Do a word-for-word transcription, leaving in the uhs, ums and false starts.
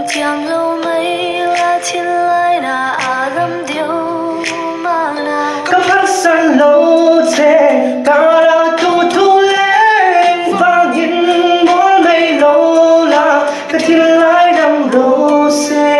Thiam lo mai la thil lai na a gam deu mana. Ka phatsan lo che, ka la tu tu leng vangin mol mai lo la, ka thil lai dang lo se.